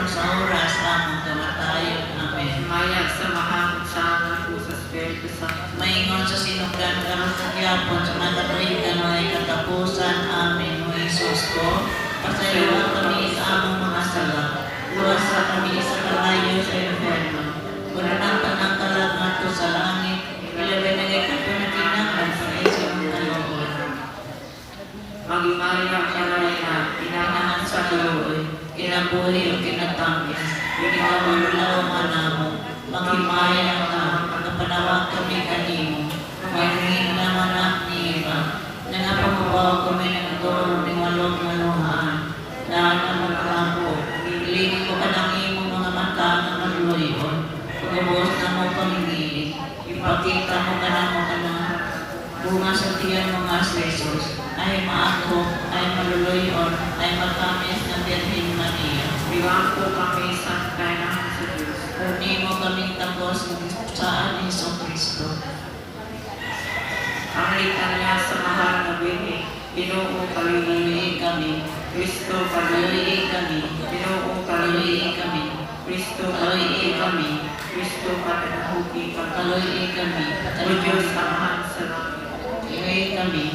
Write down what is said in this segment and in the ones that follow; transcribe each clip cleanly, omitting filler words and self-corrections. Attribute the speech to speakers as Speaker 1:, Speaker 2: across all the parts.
Speaker 1: Karon sa oras among kamatayon. Amen.
Speaker 2: Himaya sa Amahan, sa Anak ug sa Espiritu Santo.
Speaker 1: Maingon sa sinugdan karon ug gyapon sa mga katuigan walay katapusan. Amen. O Jesus ko, pasayloa kami sa among mga sala. Luwasa kami sa kalayo sa impyerno. Kunon ang tanang kalag ngadto sa langit, ilabi na kay kato nagkinahanglan sa imong kaluoy.
Speaker 2: Maghimaya ka, Reyna,
Speaker 1: Inahan sa kaluoy, kinabuhi ug kinatamis, kinabululaw namo, maghimaya ka, nagpanawag kami kanimo, mahingin naman anak ni Eva, nangapamubaw kami ng duol ning walog nga luhaan, na na magkampo, giling ko kanang imong mga mata nga maluoyon, pagubos namo pangingiling, ipakita mo kanamo kanang bunga sa tiyan mo nga si Jesus, ay maako, ay maluluyon, ay matamis na Birhen Maria.
Speaker 2: Biwang po kami sa kainahan sa Diyos.
Speaker 1: Kunin mo kaming tapos saan Hesus Kristo.
Speaker 2: Ang litanya sa mahal na Birhen. Ginoo, kaluyi.
Speaker 1: Kaluyi kami,
Speaker 2: Kristo, kaluyi.
Speaker 1: kaluyi kami,
Speaker 2: Ginoo,
Speaker 1: kaluyi
Speaker 2: kaluyi.
Speaker 1: kami,
Speaker 2: Kristo,
Speaker 1: kaluyi kami,
Speaker 2: Kristo, patanahugi kami.
Speaker 1: Kaluyi kami,
Speaker 2: O Diyos, Amahan sa langit.
Speaker 1: Kaluyi kami,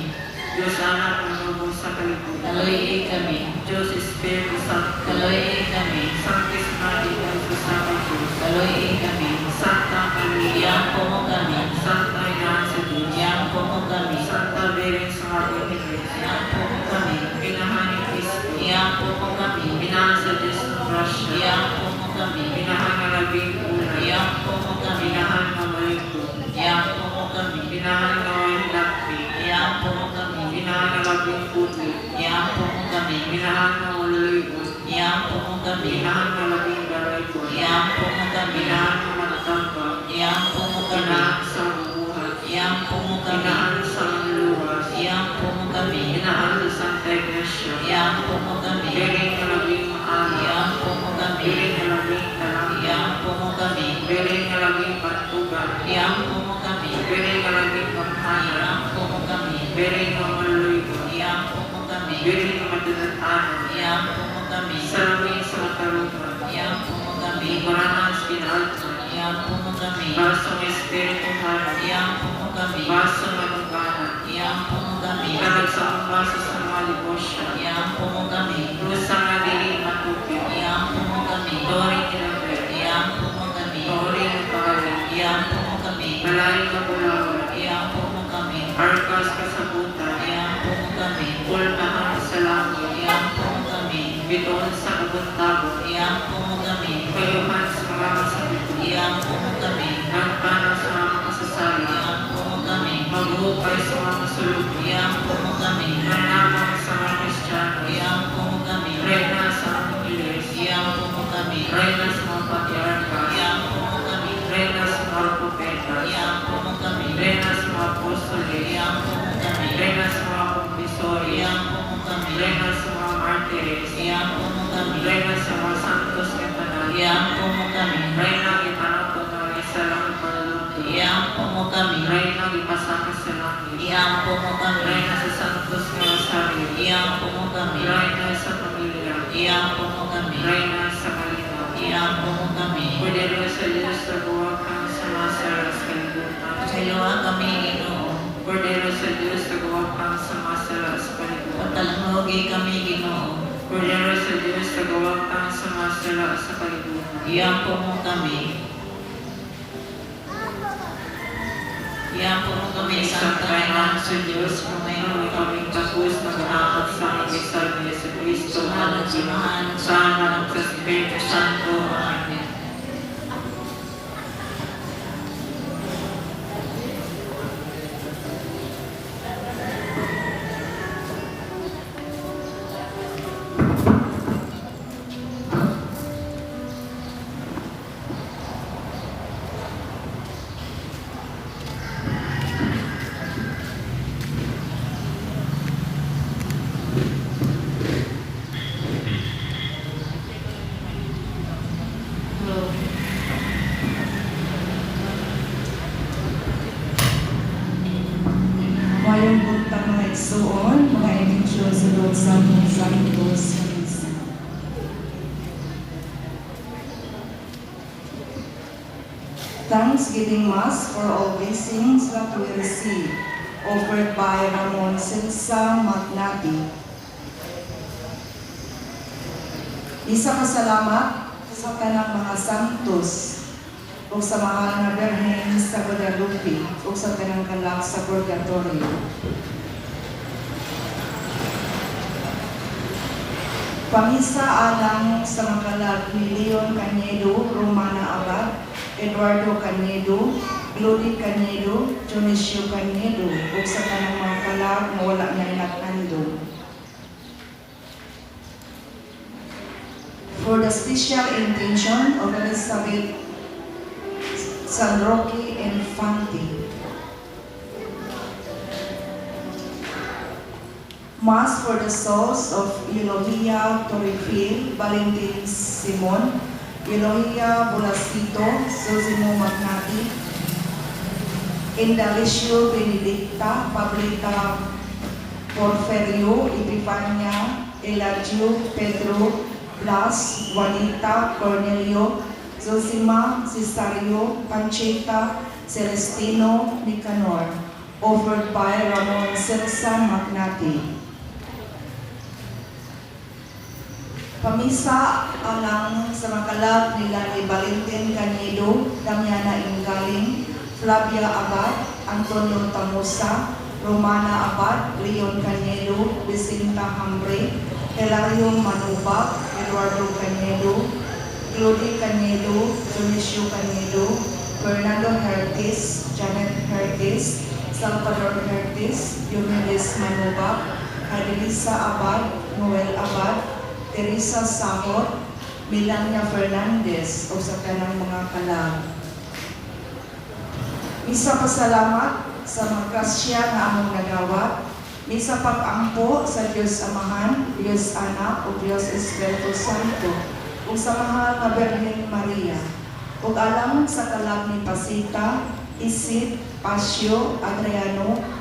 Speaker 2: Diyos, Anak, manubos sa kalibutan.
Speaker 1: Kaluyi kami,
Speaker 2: Diyos, Espiritu Santo.
Speaker 1: Kaluyi kami,
Speaker 2: Sanctisima Diyos, sa Diyos.
Speaker 1: Kaluyi kami,
Speaker 2: Santa Maria.
Speaker 1: Iyampo mo kami,
Speaker 2: Santa Inahan sa Diyos.
Speaker 1: Iyampo mo kami,
Speaker 2: Santa Birhen sa mga Birhenes.
Speaker 1: Iyampo mo kami,
Speaker 2: Inahan ni Kristo.
Speaker 1: Iyampo mo kami,
Speaker 2: Inahan sa Diyos ng grasya.
Speaker 1: Iyampo mo kami,
Speaker 2: Inahan nga labing una.
Speaker 1: Iyampo mo kami,
Speaker 2: Inahan nga malikod.
Speaker 1: Iyampo mo kami,
Speaker 2: Inahan nga way hinakbi.
Speaker 1: Iyampo mo kami,
Speaker 2: Inahan nga labing putli.
Speaker 1: Iyampo mo kami,
Speaker 2: Inahan nga maluluyon.
Speaker 1: Iyampo mo kami,
Speaker 2: Inahan nga labing dalaykon.
Speaker 1: Iyampo mo kami,
Speaker 2: Inahan nga matatamba.
Speaker 1: Iyampo mo kami,
Speaker 2: Inahan sa mabuhat.
Speaker 1: Iyampo mo kami,
Speaker 2: Inahan sa manluluwas.
Speaker 1: Iyampo mo kami,
Speaker 2: Inahan sa Santa Iglesia.
Speaker 1: Iyampo mo kami,
Speaker 2: Birhen nga labing maalam.
Speaker 1: Iyampo mo kami,
Speaker 2: Birhen nga labing talangga.
Speaker 1: Iyampo mo kami,
Speaker 2: Birhen nga labing bantugan.
Speaker 1: Iyampo mo kami,
Speaker 2: Birhen nga labing gamhanan.
Speaker 1: Iyampo mo kami,
Speaker 2: Birhen nga maluluyon.
Speaker 1: Iyampo mo kami,
Speaker 2: Birhen nga madunat-anon.
Speaker 1: Iyampo mo kami,
Speaker 2: Salamin sa katarungan.
Speaker 1: Iyampo mo kami,
Speaker 2: Baranas kinaaltan.
Speaker 1: Iyampo mo kami,
Speaker 2: Basong Espiritu Hano.
Speaker 1: Iyampo mo kami,
Speaker 2: Basong manungganan.
Speaker 1: Iyampo mo kami,
Speaker 2: Kalag sa umbasa sa mga negosyo.
Speaker 1: Iyampo mo kami,
Speaker 2: Rusa nga dili matukyo.
Speaker 1: Iyampo mo kami,
Speaker 2: Tori Tinaber.
Speaker 1: Iyampo mo kami,
Speaker 2: Tori Mutali.
Speaker 1: Iyampo mo kami,
Speaker 2: Malayo ka Bulawan.
Speaker 1: Iyampo mo kami,
Speaker 2: Arkas kasabutan.
Speaker 1: Iyampo mo kami,
Speaker 2: Pultahan sa langit.
Speaker 1: Iyampo mo kami,
Speaker 2: Bituon sa kabuntabo.
Speaker 1: Iyampo mo kami,
Speaker 2: Kayuhan sa mga masakit.
Speaker 1: Iyampo mo kami,
Speaker 2: Nagpanaw sa mga makasasala.
Speaker 1: Iyampo mo kami,
Speaker 2: Maghukay sa mga masulubong.
Speaker 1: Iyampo mo kami,
Speaker 2: Manamang sa mga Kristiyano.
Speaker 1: Iyampo mo kami,
Speaker 2: Reyna sa Angeles.
Speaker 1: Iyampo mo kami,
Speaker 2: Reyna sa mga patriarkas.
Speaker 1: Iyampo mo kami,
Speaker 2: Reyna sa mga propeta.
Speaker 1: Iyampo mo kami,
Speaker 2: Reyna sa mga apostoles.
Speaker 1: Iyampo mo kami,
Speaker 2: Reyna sa mga kumpisores.
Speaker 1: Iyampo mo kami,
Speaker 2: Reyna sa mga martires.
Speaker 1: Iyampo mo kami,
Speaker 2: Reyna sa mga santos nga tanan.
Speaker 1: Iyampo mo kami,
Speaker 2: Reyna gitanawon nga isa lang panulunti.
Speaker 1: Iyampo mo kami,
Speaker 2: Reyna gipasaka sa langit.
Speaker 1: Iyampo mo kami,
Speaker 2: Reyna sa santos nga rosaryo.
Speaker 1: Iyampo mo kami,
Speaker 2: Reyna sa pamilya.
Speaker 1: Iyampo mo kami,
Speaker 2: Reyna sa kalinaw.
Speaker 1: Iyampo mo kami.
Speaker 2: Kordero sa Diyos, nagawa kang sa mga sala sa kalibutan.
Speaker 1: Pasayloa kami, Ginoo.
Speaker 2: Kordero sa Diyos, nagawa kang sa mga sala sa kalibutan.
Speaker 1: Patalangogi kami, Ginoo.
Speaker 2: Kordero sa Diyos, nagawa kang sa mga sala sa kalibutan.
Speaker 1: Iyampo mo kami. Iyampo mo kami,
Speaker 2: Isang
Speaker 1: Santa
Speaker 2: kainahan
Speaker 1: Ina
Speaker 2: sa Diyos,
Speaker 1: Panginoon
Speaker 2: kami kaming tapos na ginakap sa aming isa ni Yesu Cristo,
Speaker 1: Samahan
Speaker 2: ang
Speaker 1: at samahan
Speaker 2: sa Anak sa Espiritu Santo.
Speaker 1: Amen.
Speaker 3: Thanksgiving Mass for all blessings that we receive, offered by Ramon Celsa Magnati. Misa pasalamat sa tanang mga santos ug sa mahal nga Birhen sa Guadalupe ug sa tanang kalag sa Purgatorio. Pamisa alang sa mga kalag ni Leon Canedo, Romana Abad, Eduardo Canedo, Glody Canedo, Dionisio Canedo, ug sa tanang mga kalag nga wala na inatando. For the special intention of Elizabeth San Roque Infante. Mass for the souls of Elogia Torifil, Valentin Simon, Elogia Bolasito, Zosimo Magnati, Indalicio Benedicta, Pablita Porferio, Epifania, Elagio, Pedro, Blas, Juanita, Cornelio, Zosima, Cesario, Pancheta, Celestino, Nicanor, offered by Ramon Celsa Magnati. Pamisa alang sa mga kalag nila ni Valentin Canedo, Damiana Ingaling, Flavia Abad, Antonio Tamosa, Romana Abad, Leon Canedo, Vicenta Hambre, Hilario Manubak, Eduardo Canedo, Claudie Canedo, Dionisio Canedo, Fernando Hertis, Janet Hertis, Salvador Hertis, Diomedes Manubak, Adelisa Abad, Noel Abad, Teresa Sahot, Melania Fernandez, o sa kanang mga kalag. Misa pasalamat sa mga grasya nga among nagawat. Misa pag-ampo sa Dios Amahan, Dios Anak, ug Dios Espiritu Santo, ug sa mahal nga Birhen Maria, ug alang sa kalag ni Pasita, Isid, Pasio, Adriano,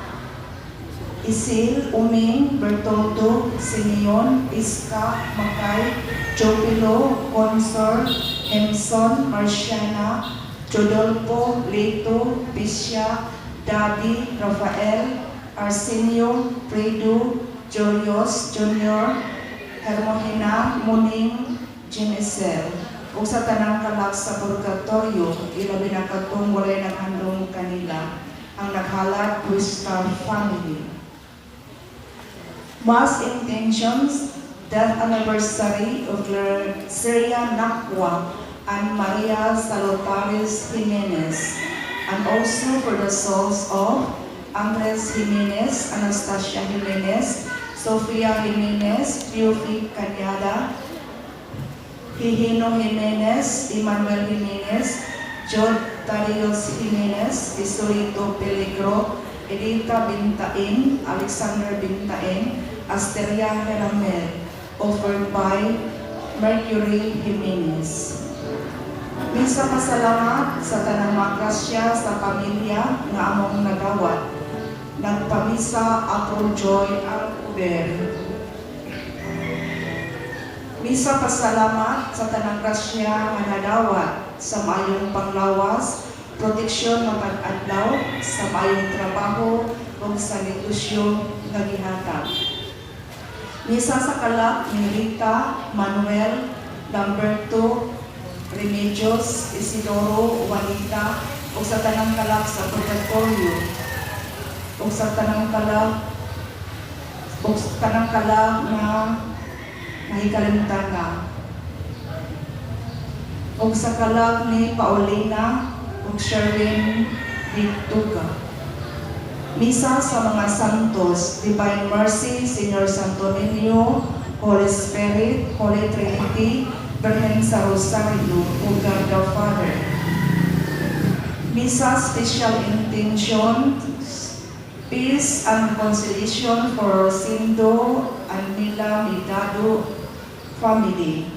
Speaker 3: Isil, Uming, Bertoldo, Simeon, Iska, Makay, Jopilo, Consor, Hemson, Marciana, Jodolfo, Leto, Bisya, Daddy, Rafael, Arsenio, Fredo, Julius Jr., Hermogena, Muning, Genesel, ug sa tanang kalag sa purgatorio, ilabi na katong walay naghandom kanila, ang naghalad Crystal Family. Mass intentions, death anniversary of Syria Nakwa and Maria Salutaris Jimenez, and also for the souls of Andres Jimenez, Anastasia Jimenez, Sofia Jimenez, Teofi Cañada, Hihino Jimenez, Emmanuel Jimenez, Jod Tarios Jimenez, Isolito Peligro, Edita Bintain, Alexander Bintain, Asteria Heramel, offered by Mercury Jimenez. Misa pasalamat sa tanang mga grasya sa pamilya nga among nagawat. Nagpamisa April Joy Alcover. Misa pasalamat sa tanang grasya nga nadawat sa maayong panglawas, proteksyon matag adlaw, sa maayong trabaho ug sa negosyo nga gihatag. Misa sa kalag ni Rita, Manuel, Lamberto, Remedios, Isidoro, Juanita, ug sa tanang kalag sa purgatorio, ug sa tanang kalag nga nahikalimtan na. Ug sa kalag ni Paulina ug Sherwin Dituga. Misa sa mga santos, Divine Mercy, Señor Santo Niño, Holy Spirit, Holy Trinity, Birhen sa Rosario, ug God the Father. Misa special intention, peace and reconciliation for Rosindo and Mila Midado family.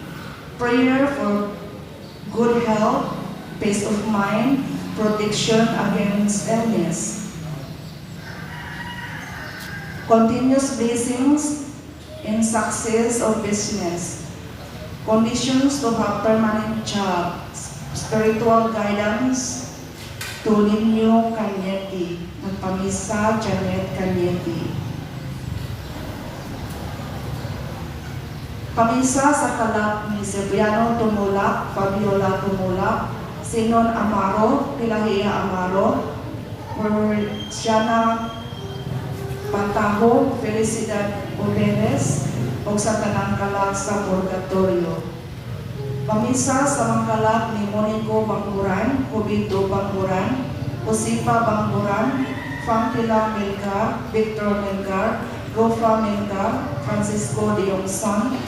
Speaker 3: Prayer for good health, peace of mind, protection against illness. Continuous blessings in success of business. Conditions to have permanent job, spiritual guidance. Toninho Cañete. Nagpamisa, Janet Cañete. Pamisa sa kalak ni Cipriano Tumulak, Fabiola Tumulak, Sinon Amaro, Pilahia Amaro, Persiana Pataho, Felicidad Oberes, o sa tanang kalak sa Purgatorio. Pamisa sa mga kalak ni Monico Bangkuran, Jobito Bangkuran, Josefa Bangkuran, Frankila Melgar, Victor Melgar, Rofa Melgar, Francisco Diongson,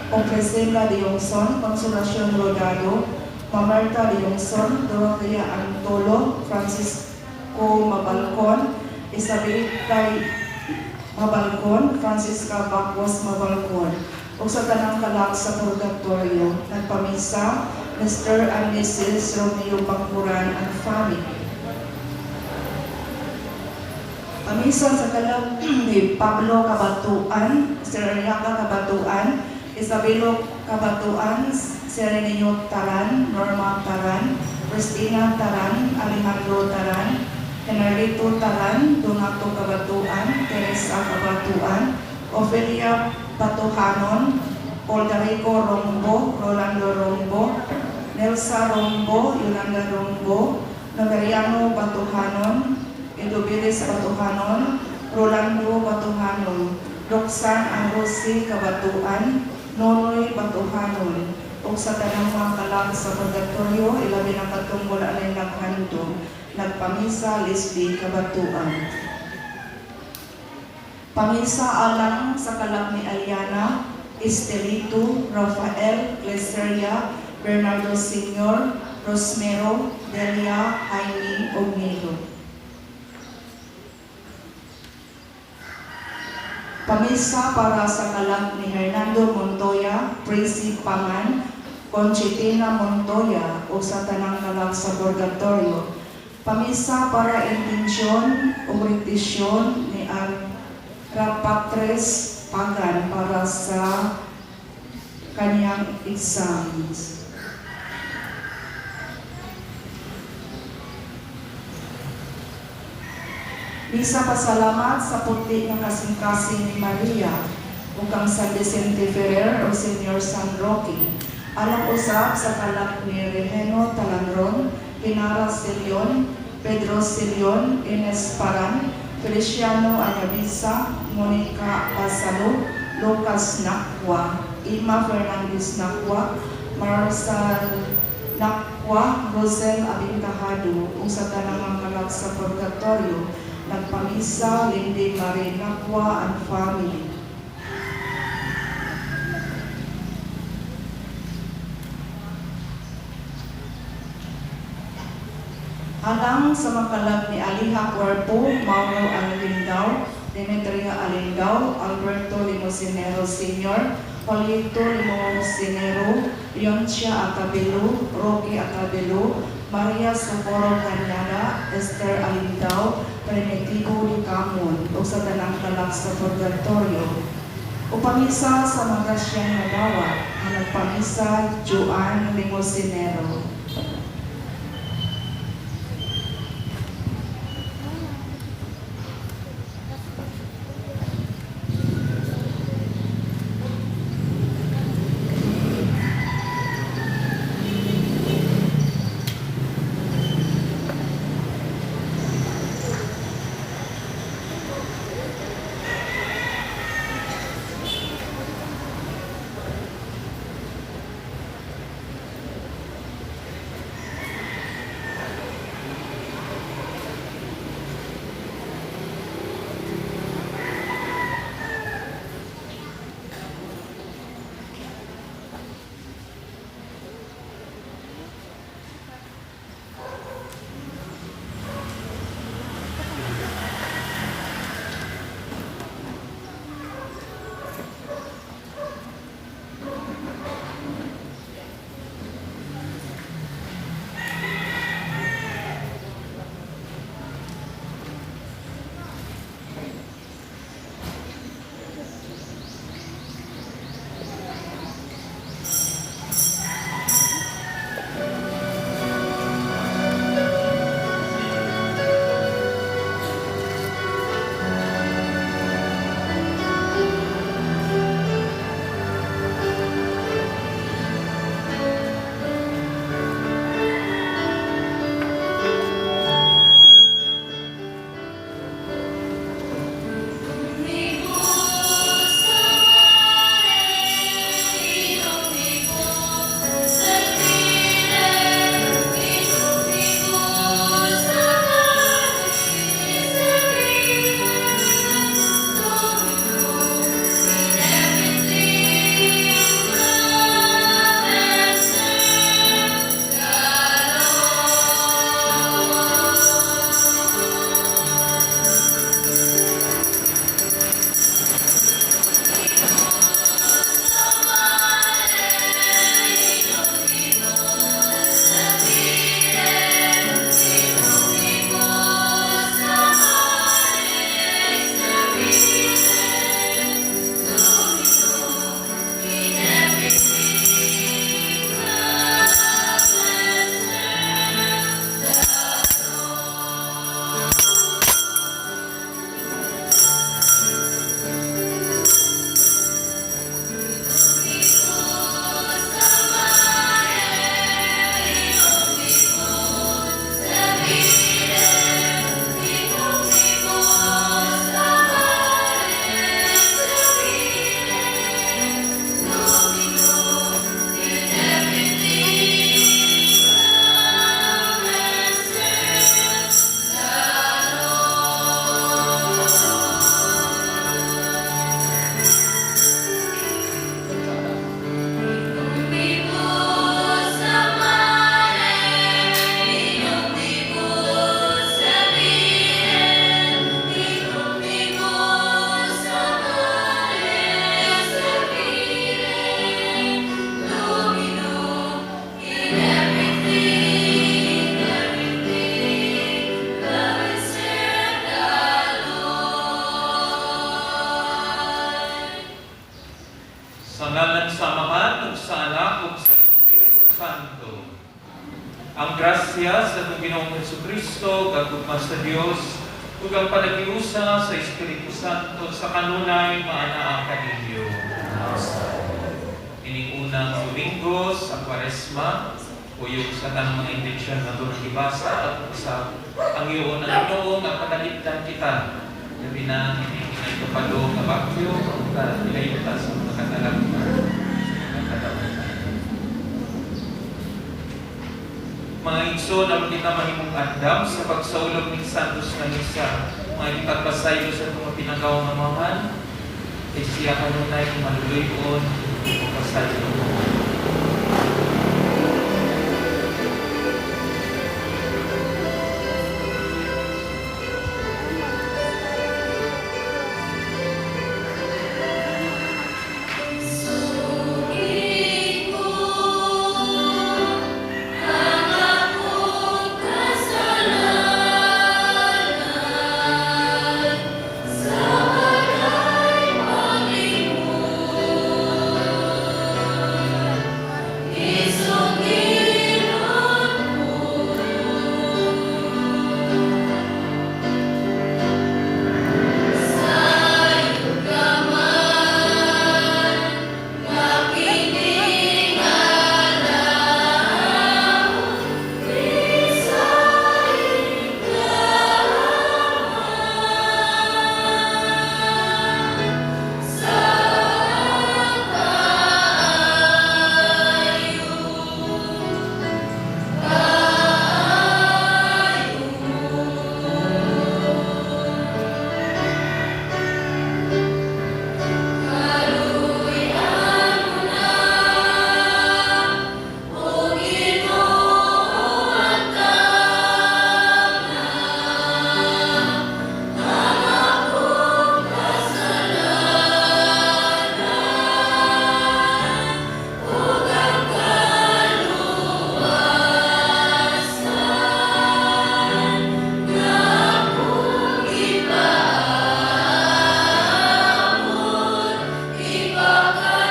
Speaker 3: Priscilla Diongson, Consolacion Rodado, Mamerta Diongson, Dorothea Antolo, Francisco Mabalcon, Isabelita Mabalcon, Francisca Bacos Mabalcon, ug sa tanang kalak sa Purgatorio. Nagpamisa, Mr. and Mrs. Romeo Bangkuran and family. Pamisa sa kalak ni Pablo Cabatuan, Sereniaca Cabatuan, Isabelo Cabatuan, Serenio Taran, Norma Taran, Christina Taran, Alejandro Taran, Henarito Taran, Donato Cabatuan, Teresa Cabatuan, Ofelia Patuhanon, Oldarico Rombo, Rolando Rombo, Nelsa Rombo, Yolanda Rombo, Noveriano Batuhanon, Edobilis Batuhanon, Rolando Batuhanon, Roxanne Angrosi Cabatuan, Nonoy Batuhanon, ug sa tanang mga kalang sa Purgatorio, ilabi na katong wala na naghandom. Nagpamisa, Leslie Cabatuan. Pamisa alang sa kalang ni Aliana, Estelito, Rafael, Glyceria, Bernardo Sr., Rosmero, Delia, Jaime, ug Nilo. Pamisa para sa kalang ni Hernando Montoya, Prissy Pangan, Conchitina Montoya, o sa tanang kalang sa Purgatorio. Pamisa para intensyon o rentisyon ni Rapatres Pagan para sa kanyang exams. Misa pasalamat sa puti ng kasing-kasing ni Maria ug kang San Vicente Ferrer o Senior San Roque. Alang usab sa kalak ni Regeno Talanron, Pinara Silion, Pedro Silion, Ines Paran, Feliciano Anyabisa, Monica Basalo, Lucas Nakwa, Ima Fernandez Nakwa, Marsal Nakwa, Rosel Abintahado, ug sa tanang mga kalak sa Purgatorio. Nagpamisa, Lindy Marie Nakwa and family. Alang sa makalag ni Aliha Cuerpo, Mauro Alindao, Demetria Alindao, Alberto Limosinero Sr., Juanito Limosinero, Leoncia Atabelo, Rocky Atabelo, Maria Socorro Cañada, Esther Alindao, Primitivo de Camon, o sa tanang kalak sa Purgatorio. Upamisa sa mga siyang nagawa, ang nagpamisa Joan Limosinero.
Speaker 4: Santo. Ang grasya sa atong Ginoong Hesukristo, gagugma sa Dios, ug ang palagiusa sa Espiritu Santo sa kanunay maanaa kaninyo. Ining unang Domingo sa Kwaresma, kuyog sa tanang mga intensyon nga atong gibasa at sa ang iyon ang Ginoo nga panalipdan kita. Labi na ining ikapalo nga bagyo ug ilayo ta sa mga katalagman, mga kadautan. Mga igsoon, aron kita mahimong andam sa pagsaulog ning Santos nga Misa, mga ipagpasaylo sa atong pinanggaw nga Amahan, kay siya kanunay maluluy-on ug pasaylo.
Speaker 5: Sugid ko ang akong kasalanan sa walay paglimot. Isugiron ko sa iyong man nga kining alab bisan sa kaayo Kaluy-an mo na, O Ginoo, ang ang akong kasalanan ug ang kaluwasan nga akong gipaabot, ipakanaog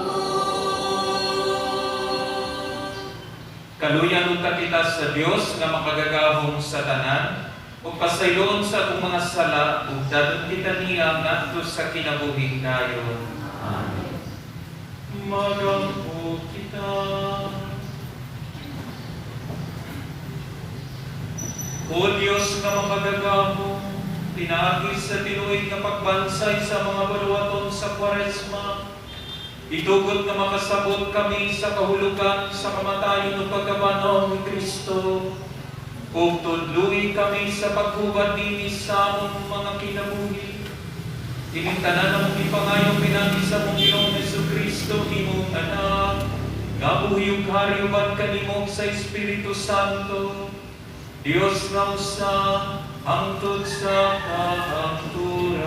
Speaker 5: mo.
Speaker 4: Kaluyan unta kita sa Dios nga makagagahom sa tanan, ug pasayloon sa atong mga sala ug dadon kita niya ngadto sa kinabuhing dayon. Amen. Magampo kita. O Dios nga makagagahom, pinaagi sa tinuig nga pagbansay sa mga baluwaton sa Kwaresma, itugot nga makasabot kami sa kahulugan sa kamatayon ug pagkabanhaw ni Kristo, ug tudloi kami sa paghubad nini sa among mga kinabuhi. Ining tanan among gipangayo pinaagi sa among Ginoong Hesukristo, imong Anak, nga buhi ug hari uban kanimo sa Espiritu Santo, Dios nga usa, hangtod sa kahangturan.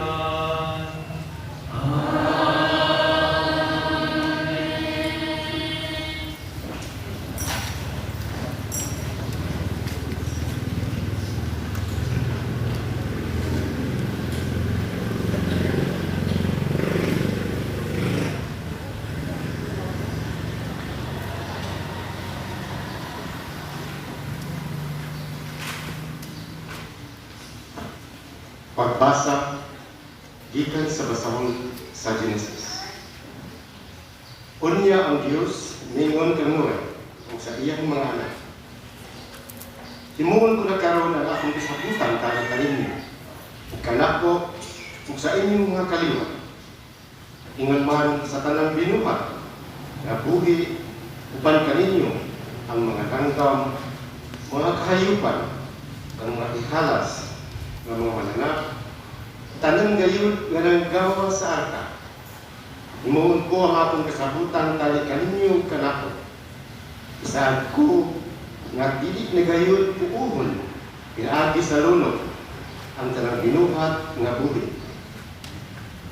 Speaker 6: Pagbasa gikan sa basahon sa Genesis. Unya ang Dios ningon kang Noe ug sa iyang mga anak: "Himuon ko na karon ang akong kasabutan tali kaninyo ug kanako ug sa inyong mga kaliwat, ingon man sa tanang binuhat nga buhi uban kaninyo, ang mga langgam, mga kahayupan, ang mga ihalas nga mga mananap, tanan gayud nga nanggawa sa arka. Himuon ko ang akong kasabutan tali kaninyo ug kanako. Isaad ko nga dili na gayud puohon pinaagi sa lunok ang tanang binuhat nga buhi.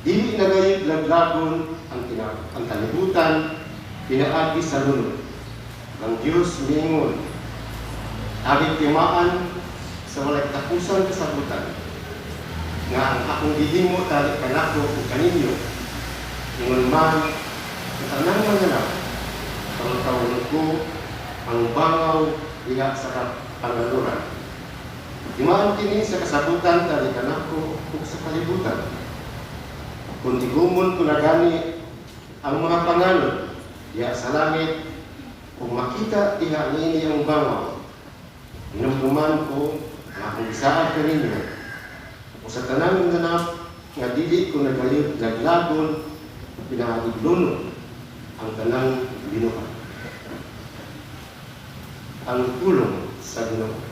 Speaker 6: Dili na gayud laglagon ang kalibutan pinaagi sa lunok." Ang Dios miingon, "Aking timaan sa walay katapusang kasabutan nga ang akong gihimo tali kanako ug kaninyo, ingon man sa tanang mananap. ko ang bangaw diha sa pangaluran. Timaan kini sa kasabutan tali kanako ug sa kalibutan. Kung tigumon ko na gani ang mga panganod diha sa langit, kung makita diha niini ang bangaw, hinumduman ko nga akong gisaad kaninyo o sa tanang ganap nga dili ko nagayod laglagon, pinaagig lunod ang tanang binuhat. Ang pulong sa Ginoo.
Speaker 5: Ang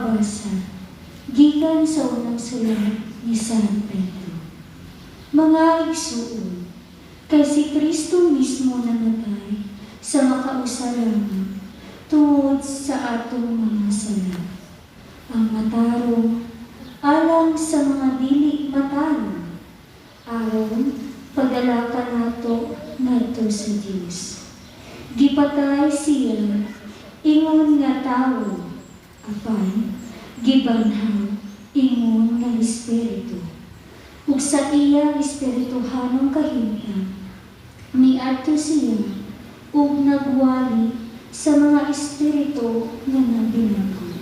Speaker 7: Pabasa gikan sa unang sulat ni San Pedro. Mga igsuon, kay si Kristo mismo namatay sa makausa lamang tungod sa atong mga sala. Ang matarong alang sa mga dili matarong, aron padala kanato ngadto sa Dios. Gipatay siya ingon nga tawo, apan gibanhaw ingon nga espiritu. Ug sa iyang espirituhanong kahimtang, miadto siya ug nagwali sa mga espiritu nga nabilanggo.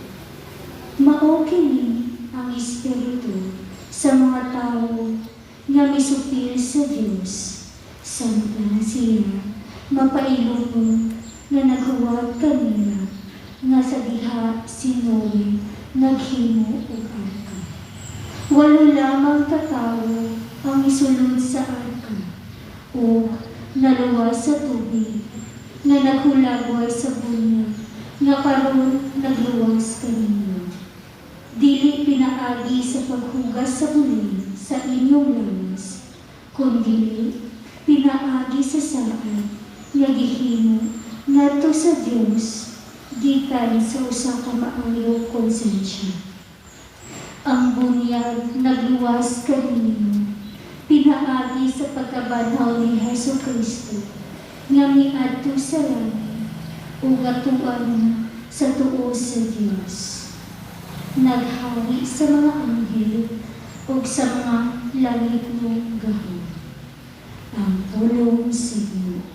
Speaker 7: Mao kini ang espiritu sa mga tawo nga misupil sa Dios, samtang siya mapailonon nga naghuwat kanila nga sa diha si Noe naghimo og arka. Walo lamang ka tawo ang isulod sa arka ug naluwas sa tubig nga naghulagway sa bunyag nga karon nagluwas kaninyo. Dili pinaagi sa paghugas sa bulin sa inyong lawas, kundi pinaagi sa saad nga gihimo ngadto sa Dios gikan sa usa ka maayong konsensya. Ang bunyag nagluwas kaninyo pinaagi sa pagkabanhaw ni Hesu Kristo nga miadto sa langit ug atuan na sa tuo sa Dios. Naghari sa mga anghel ug sa mga langitnong gahom. Ang pulong sa Ginoo.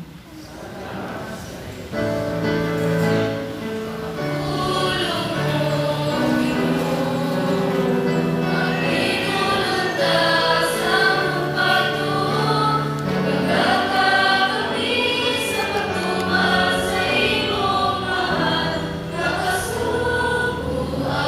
Speaker 5: Sa among pagtuo, nagagaka kami sa pagtuman sa imong mahal nga kasuguan.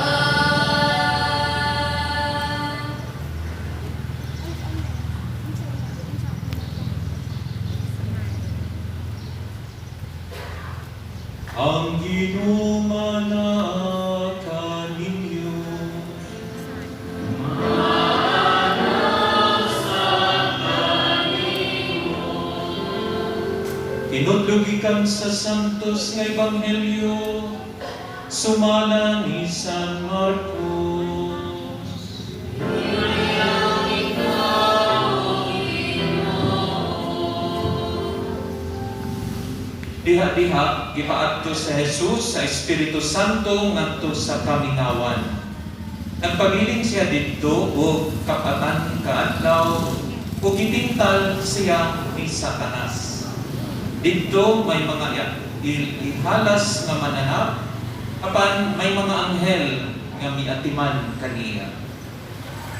Speaker 4: Ang Ginoo manaa kaninyo. Tinudlo gikan sa Santos nga Ebanghelyo sumala ni San Marcos.
Speaker 5: Ikaw,
Speaker 4: Diha-diha gipaadto sa Jesus sa Espiritu Santo ngadto sa kamingawan. Nagpabilin siya didto og kap-atan ka adlaw ug gitingtal siya ni Satanas. Didto may mga ihalas nga mananap apan may mga anghel nga miatiman kaniya.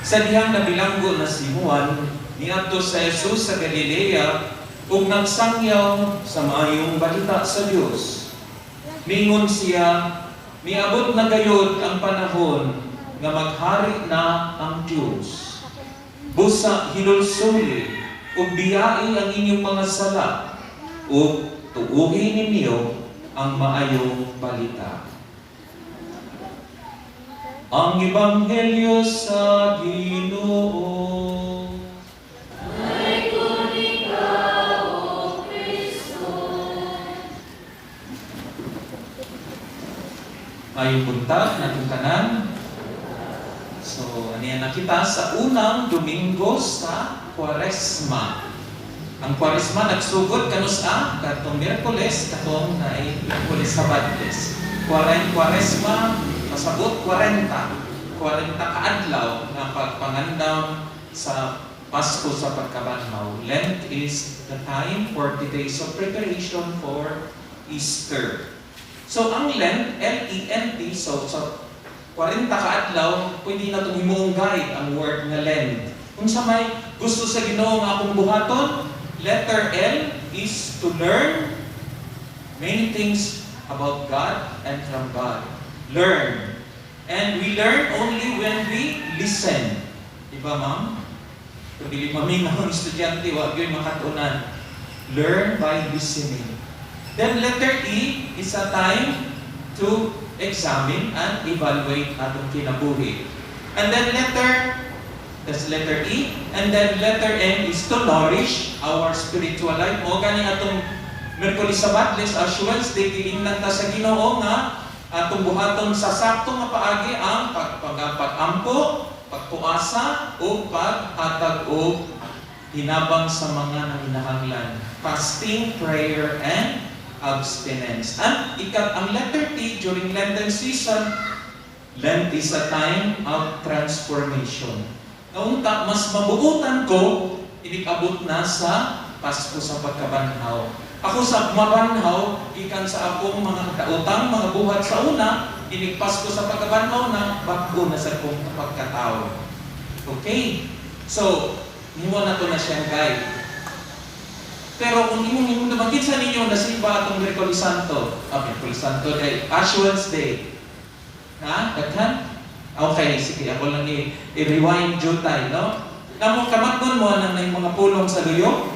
Speaker 4: Sa dihang nabilanggo na si Juan, niadto sa Jesus sa Galilea ug nagsangyaw sa maayong balita sa Dios. Mingon siya, "Miabot na gayod ang panahon nga maghari na ang Dios. Busa hinulsuli ug biyai ang inyong mga sala ug tuuhi ninyo ang maayong balita." Ang Ebanghelyo sa Ginoo.
Speaker 5: Ay kung ikaw, O Kristo.
Speaker 4: Maayong buntag natong tanan. So, aniya na kita sa unang Domingo sa Kwaresma. Ang Kwaresma nagsugod kanus-a katong Miyerkules, katong naay Miyerkules Sabadles. Kwaresma pasabot 40. 40 kaadlaw nga pagpangandam sa Pasko sa pagkabanhaw. Lent is the time, 40 days of preparation for Easter. So ang Lent, Lent, so sa 40 kaadlaw, pwede na itong himuong guide ang word nga Lent. Kung sa may gusto sa Ginoo nga akong buhaton, letter L is to learn many things about God and from God. Learn. And we learn only when we listen. Diba, ma'am? Kung dili mamingaw ang estudyante, wa gyud makatunan. Learn by listening. Then letter E is a time to Examine and evaluate atong kinabuhi. And then letter, that's letter E. And then letter N is to nourish our spiritual life. Mao gani atong Miyerkules sa Badles, Ash Wednesday, giingnan ta sa Ginoo nga atong buhaton sa sakto nga paagi ang pag-ampo, pagpuasa, o paghatag og hinabang sa mga nanginahanglan. Fasting, prayer, and abstinence. And ang letter T during Lenten season, Lent is a time of transformation. Naunta, mas mabuutan ko, inikabot na sa Pasko sa pagkabanhaw. Ako sa mabanhaw, gikan sa akong mga daotang, mga buhat sa una, inig Pasko sa pagkabanhaw na, bag-o na sa akong pagkatao. Okay? So, nimo na to na siyang guide. Pero kung imong imong naman, kinsa ninyo nasimba atong Miyerkules Santo? Ah, Miyerkules Santo, kay Ash Wednesday. Ha? Daghan? Okay, sige, ako lang i-rewind jutay, no? Namo kamatgon mo nang yung mga pulong sa luyo,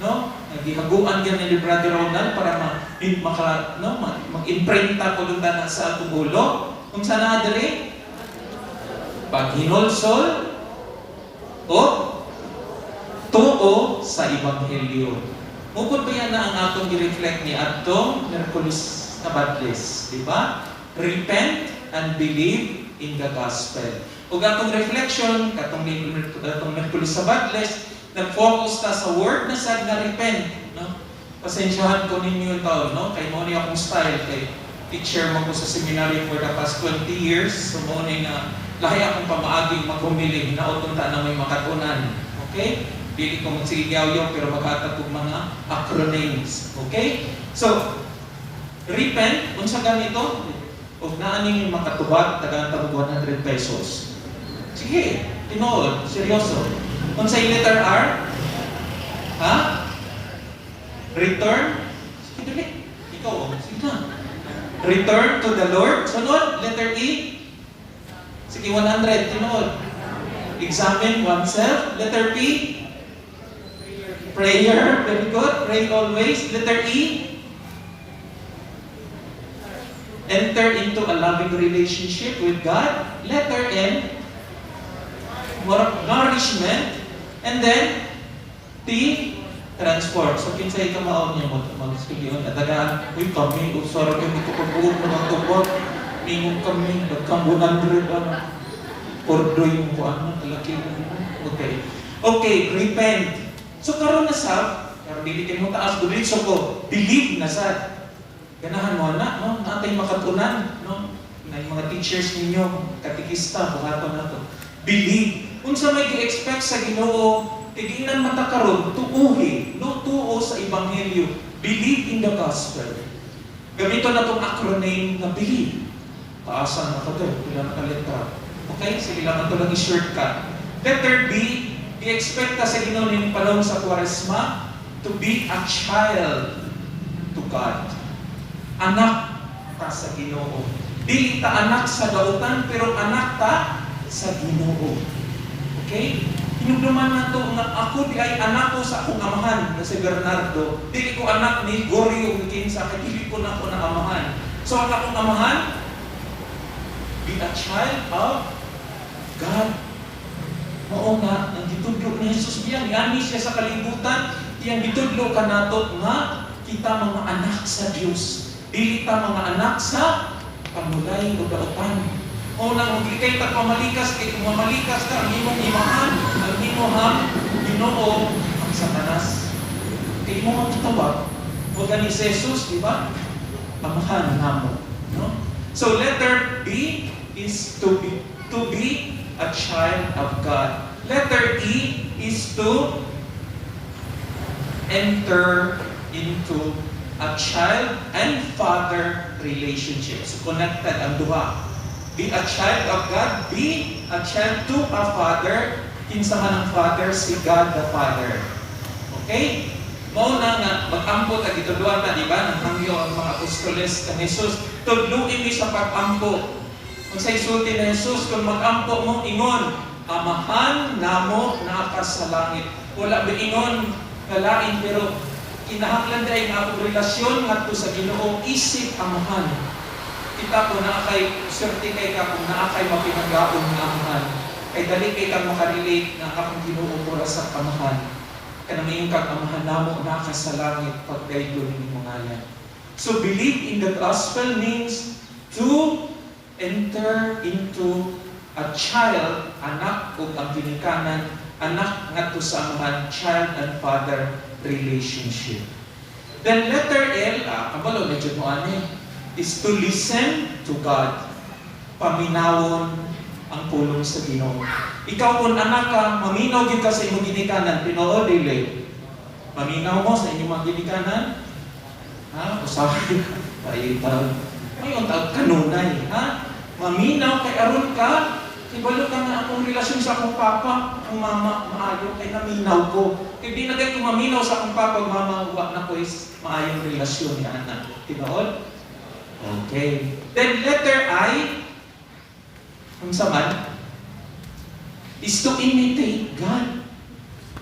Speaker 4: no? Nagihaguan gyud ni Brother Ronald para ma, in, maka, no, mag-imprinta ko dun na sa atong ulo. Kung sa na diri? Paghinulsol o tuo sa ebanghelyo. Mukod ba yan na ang atong gi-reflect ni atong Miyerkules na Badles, di ba? Repent and believe in the gospel. Ug atong reflection katong atong Miyerkules sa Badles, nag-focus ta sa word na sad nga repent, no? Pasensyahan ko ninyo taon, no? Kay mo ni akong style, kay teacher mo ko sa seminary for the past 20 years, so mo ni nga lahi akong pamaagi maghumili, hinaot ta na may makatunan. Okay? Dili ko magsigaw pero maghatag og mga acronyms. Okay? So, repent, unsa ganito? Og naa ning makatubag, tagaan ta og 100 pesos. Sige, tinuod, seryoso. Unsay letter R? Ha? Return? Sige, dali. Ikaw, oh. Sige na. Return to the Lord. Sunod, letter E. Sige, 100. Tinuod. Examine oneself. Letter P. Prayer. Very good. Pray always. Letter E. Enter into a loving relationship with God. Letter N. Nourishment. And then, T. Transform. So, kinsay kamao niya mo magsulion. At tagaan, uy, kami, usara kami ko pag-uog mga tubag. Ningon kami, nagkang 100, ano. Pordo yung kuan mo, talaki mo. Okay. Okay, repent. So, karon na sa, karon dili kay mo taas, diretso ko, believe na sa. Ganahan mo na, no? Natay makatunan, no? Na yung mga teachers ninyo, katikista, buhaton na to. Believe. Unsa may gi-expect sa Ginoo, tiginan mata karon, tuuhi, no, tuo sa ebanghelyo. Believe in the gospel. Gamito na tong acronym na believe. Taasan na ka doon, pila na ka letra. Okay, sige lang, ito lang i-shortcut. Letter B, i-expect ta sa Ginoo ning panahon sa Kwaresma to be a child to God. Anak ta sa Ginoo. Dili ta anak sa dautan, pero anak ta sa Ginoo. Okay? Hinumduman nato nga ako di ay anak ko sa akong amahan na si Bernardo. Dili ko anak ni Gorio kinsa kay dili ko na ako na amahan. So ang akong amahan, be a child of God. Mao nga ang gitudlo ni Jesus biyan niani siya sa kalibutan, iyang gitudlo kanato nga kita mga anak sa Dios. Dili ta mga anak sa pangulay o dautan. O nang maglikay ta pamalikas kay kung mamalikas ka ang imong imahan, ang imong Ginoo ang Satanas. Kay imo ang gitawag, mo gani si Jesus, di ba? Amahan namo, no? So letter B is to be a child of God. Letter E is to enter into a child and father relationship. So connected ang duha. Be a child of God, be a child to a father. Kinsa man ang father? Si God the Father. Okay? Mao na nga mag-ampo ta, gitudloan ta, di ba? Nang hangyo ang mga apostoles kang Jesus, tudluin mi sa pag-ampo. Unsay sulti ni Jesus kung mag-ampo mo, ingon, "Amahan namo naa ka sa langit." Wala ba ingon nga lain, pero kinahanglan dai nga akong relasyon ngadto sa Ginoo isip amahan. Kita ko naa kay swerte kay ka kung naa kay mapinagaon nga amahan. Kay dali kay kang makarelate nga ang akong Ginoo mura sa amahan. Kanang iyong kag Amahan namo naa ka sa langit, pagdayon inyong ngalan. So believe in the gospel means to enter into a child, anak ug ang ginikanan, anak ngadto sa amahan, child and father relationship. Then letter L, kabalo na jud mo ani, is to listen to God. Paminawon ang pulong sa Ginoo. Ikaw kung anak ka, maminaw gyud ka sa imong ginikanan, tinuod dili? Maminaw mo sa inyong mga ginikanan? Ha? Usahay paitaw. Mayon tawag kanunay, ha? Maminaw kay aron ka, kibalo ka nga akong relasyon sa akong papa, akong mama, maayo, kay naminaw ko. Kay di na kay kung maminaw sa akong papa ug mama, wa na ko is maayong relasyon ni ana. Tinuod? Okay. Then letter I, unsa man, is to imitate God.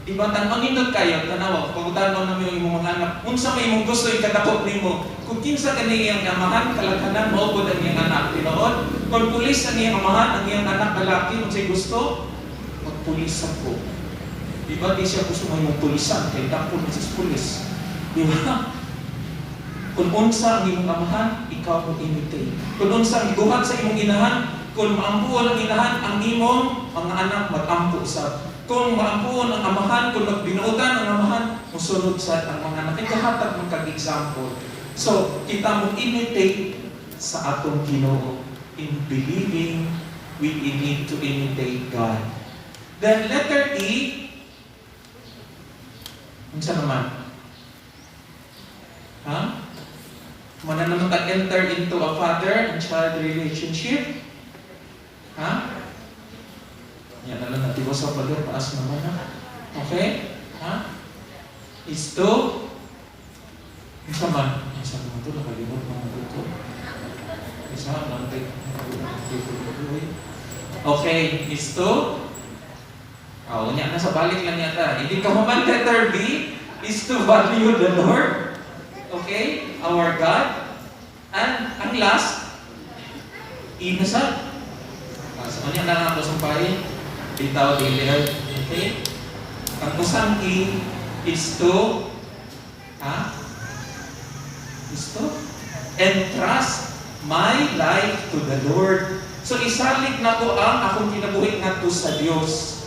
Speaker 4: Di ba, tan manindot kayo, tanawa, pangutanon namo yung imong mga anak, unsa may imong gusto ikadako nimo? Kung kinsa kani iyang amahan, kalaghanan mao pud ang iyang anak, tinuod? Kung pulis ang iyang amahan, ang iyang anak lalaki, unsay gusto? Magpulis ako. Di ba, di siya gusto mo yung pulisan, kay dako na siya pulis. Di ba? Kung unsa ang imong amahan, ikaw mo imitate. Kung unsa ang gibuhat sa imong inahan, kung maampuon ang inahan, ang imong mga anak mag-ampo sa. Kung maampuon ang amahan, kung magbinuotan ang amahan, musunod sa ang mga anak. Kay kahatag man kag example. So, kita mo imitate sa atong Ginoo. In believing, we need to imitate God. Then letter E, unsa naman? Ha? Mana naman ta enter into a father and child relationship? Ha? Yan na lang natin sa pader, taas naman ha. Okay? Ha? Is to unsa man? Unsa naman to? Nakalimot naman ito. Isa, nantay. Okay, is to Oh, unya na sa balik lang yata. Hindi ka human letter B is to value the Lord. Okay? Our God. And ang last, E na sa. So, unya na lang ako sampahin. Bitaw dili. Okay? Ang usang E is to ha? Is to entrust my life to the Lord. So isalig na ko ang akong kinabuhi ngadto sa Dios.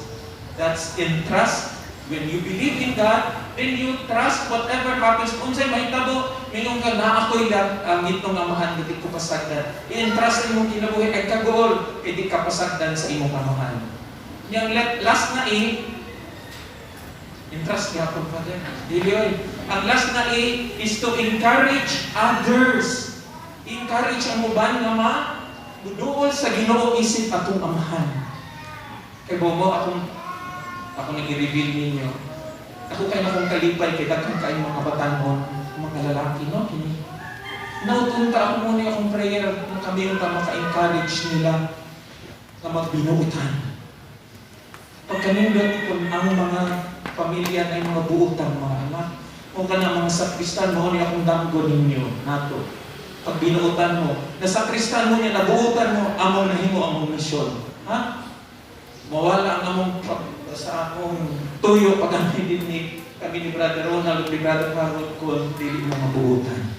Speaker 4: That's entrust. When you believe in God, then you trust whatever happens. Unsay mahitabo, mingon ka na ako'y lang ang ngitong amahan, di ko pasagdan. I-entrust imong kinabuhi ay kagool, kay di ka pasagdan sa imong amahan. Yang last na E, entrust gyapon, Father. Dili oy. Ang last na E is to encourage others. Encourage ang uban nga ma muduol sa Ginoo isip atong amahan. Kay bomo akong ako nang i-reveal ninyo. Ako kay nakong kalipay kay daghan kayong mga batanon, mga lalaki, no, kini. Nautunta ako muna akong prayer na kami yung ta maka-encourage nila nga magbinuutan. Pagkanindot kung ang mga pamilya na mga buutan, mga anak, o ka na mga sakristan mo, ni akong damgo ninyo, nato. Pag binuutan mo, nasakristan mo niya, nabuutan mo, among nahimo among misyon. Ha? Mawala ang among sa among tuyo pag ang din ni kami ni Brother Ronald ug ni Brother Harold kung dili mo mabuutan.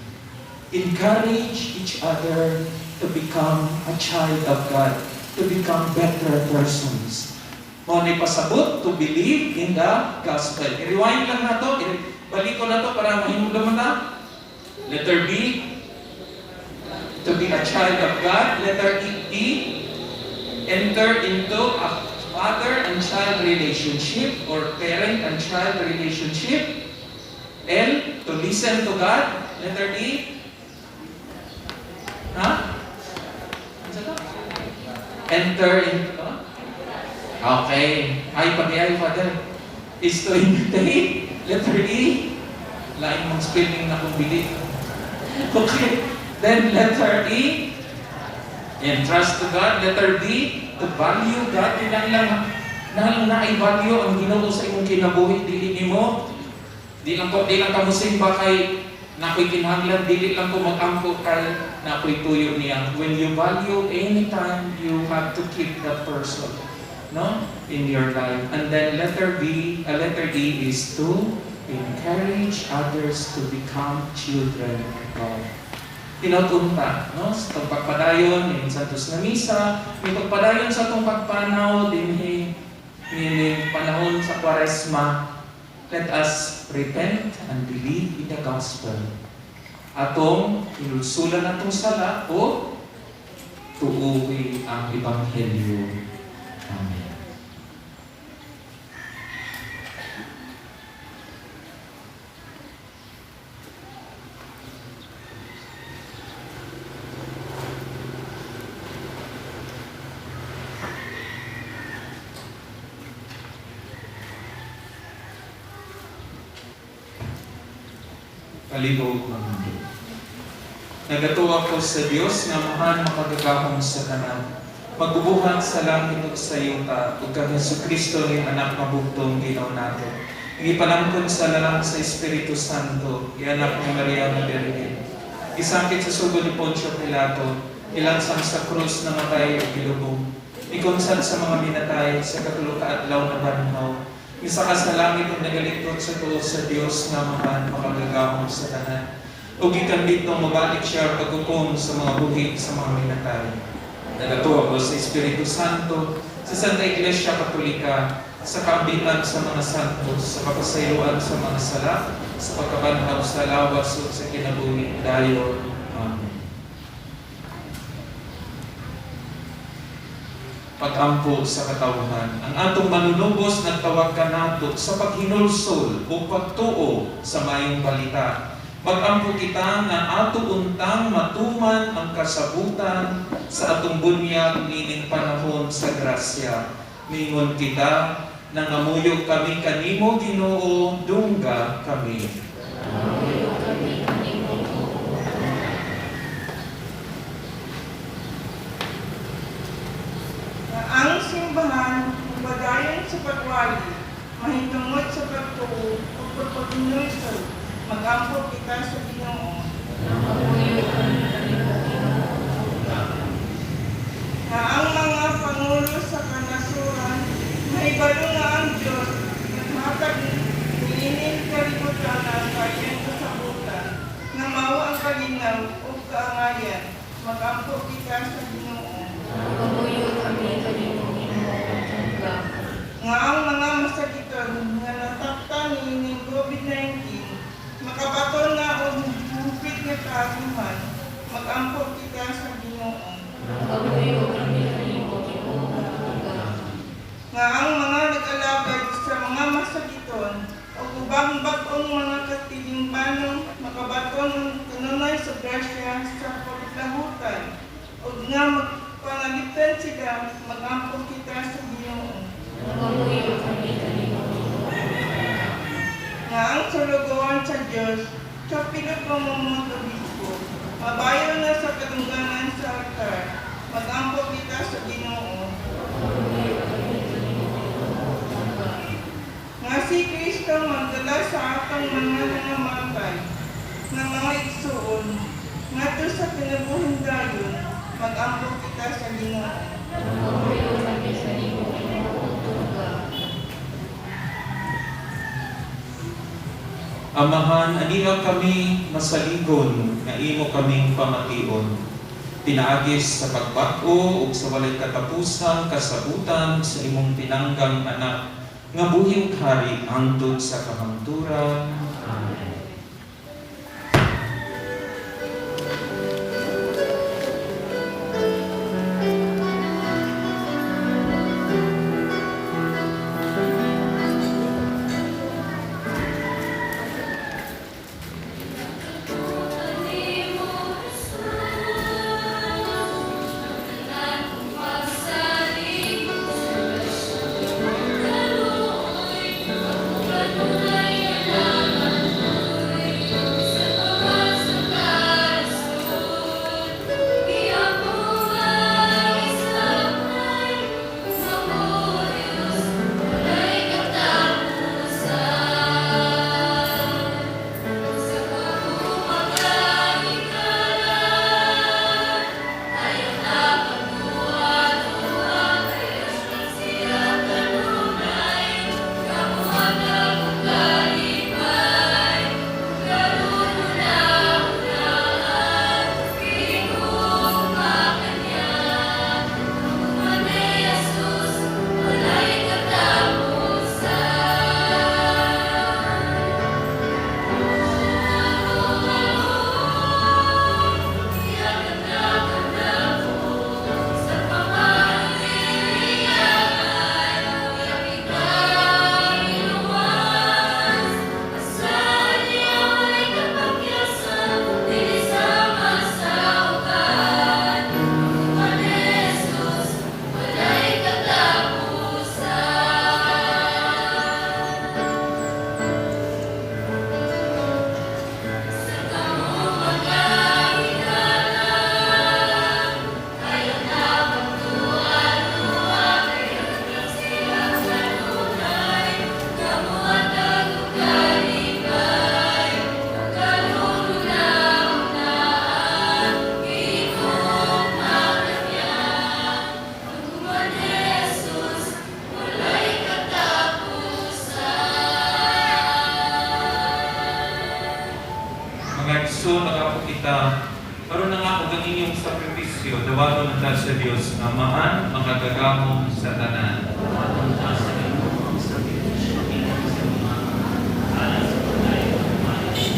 Speaker 4: Encourage each other to become a child of God, to become better persons. Mao ni pasabot to believe in the gospel. I-rewind lang nato, balik ko na to para mahimong ta. Letter B, to be a child of God. Letter E, E, enter into a father and child relationship or parent and child relationship. L, to listen to God. Letter E, ha? Ano to? Enter into, huh? Okay. Ay, pati ay, Father. Is to imitate. Letter E, lain mong spelling na kung bili. Okay. Then letter E, entrust to God. Letter B, to value God. Kinahanglan lang na i-value ang Ginoo sa imong kinabuhi dili nimo. Di lang ko di lang ka mosimba kay Na ako'y kinahanglan, dili lang ko mag-ampo kay na ako'y tuyo niya. When you value any time, you have to keep that person, no, in your life. And then letter B, letter D is to encourage others to become children of God. Tinuod unta, no? Sa atong pagpadayon, ning Santos na Misa, may pagpadayon sa atong pagpanaw, dinhi nining panahon sa Kwaresma, let us repent and believe in the gospel. Atong hinulsulan atong sala o tuuhi ang Ebanghelyo. Amen. Palibog mga. Nagatuo ako sa Dios nga Amahan makagagahom sa tanan, magbubuhat sa langit ug sa yuta, ug kang Hesukristo nga anak mabugtong Ginoo nato. Gipanangkon sa lalang sa Espiritu Santo, gianak ni Maria nga Birhen. Gisakit sa sugod ni Poncio Pilato, gilansang sa krus, namatay ug gilubong. Ikonsan sa mga minatay, sa katulo ka adlaw nabanhaw. Misaka sa langit ug nagalikot sa tuo sa Dios nga Amahan makagagahom sa tanan. Ug gikan didto mobalik siya paghukom sa mga buhi sa mga minatay. Nagatuo ako sa Espiritu Santo, sa Santa Iglesia Katolika, sa kaambitan sa mga santos, sa kapasayloan sa mga sala, sa pagkabanhaw sa lawas ug sa kinabuhing dayon. Amen. Pag-ampo sa katawhan. Ang atong manunubos nagtawag kanato sa paghinulsol o pagtuo sa mayong balita. Mag-ampo kita nga ato untang matuman ang kasabutan sa atong bunyag nining panahon sa grasya. Mingon kita, nangamuyo kami kanimo, Ginoo, dungga kami.
Speaker 5: Nangamuyo kami kanimo, Ginoo.
Speaker 2: Na ang simbahan mupadayon sa pagwali mahitungod sa pagtuo ug pagpaginulsol, magampo kita sa Ginoo.
Speaker 5: Nangamuyo kami kanimo, Ginoo.
Speaker 2: Na ang mga pangulo sa kanasuran mahibalo nga ang Dios naghatag niining kalibutan sa iyang kasabutan nga mao ang kalinaw ug kaangayan, magampo kita sa Ginoo.
Speaker 5: Nangamuyo kami kanimo, Ginoo. Dungga kami.
Speaker 2: Nga ang mga masakiton nga nasaktan niining COVID-19 makabaton na og hupit nga kaaguman, magampo kita sa Ginoo.
Speaker 5: Nangamuyo kami kanimo, Ginoo. Dungga kami.
Speaker 2: Nga ang mga nag-alagad sa mga masakiton o ubang bag-ong mga katilingbanong makabaton ng kanunay sa grasya sa paglahutan ug nga magpanalipdan sila, magampo kita sa Ginoo.
Speaker 5: Nangamuyo kami kanimo, Ginoo.
Speaker 2: Nga ang sulugoon sa Dios sa pilot mamumot obispo mabayo na sa kadungganan sa altar, magampo kita sa Ginoo.
Speaker 5: Nangamuyo kami kanimo, Ginoo. Dungga kami.
Speaker 2: Nga si Kristo magdala sa atong mga nangamatay nga mga igsuon ngadto sa kinabuhing dayon, magampo kita sa Ginoo.
Speaker 5: Nangamuyo kami kanimo, Ginoo. Dungga kami.
Speaker 4: Amahan, aniha kami masaligon nga imo kaming pamation. Pinaagis sa pagbag-o ug sa walay katapusang kasabutan sa imong tinanggang anak nga buhi ug hari hangtod sa kahangturan. Amen.
Speaker 5: Kanimo, Jesus, tanan kong pagsalig sa grasya ug kaluoy, ako kanunay alangan.
Speaker 4: Magpatahok kita, aron nga og ang inyong sakripisyo, dawaton ta sa Dios nga Amahan, makagagahom sa tanan.
Speaker 1: Dawaton ta sa Ginoo ang sakripisyo gikan sa mga alang sa pagdayon ug maayo.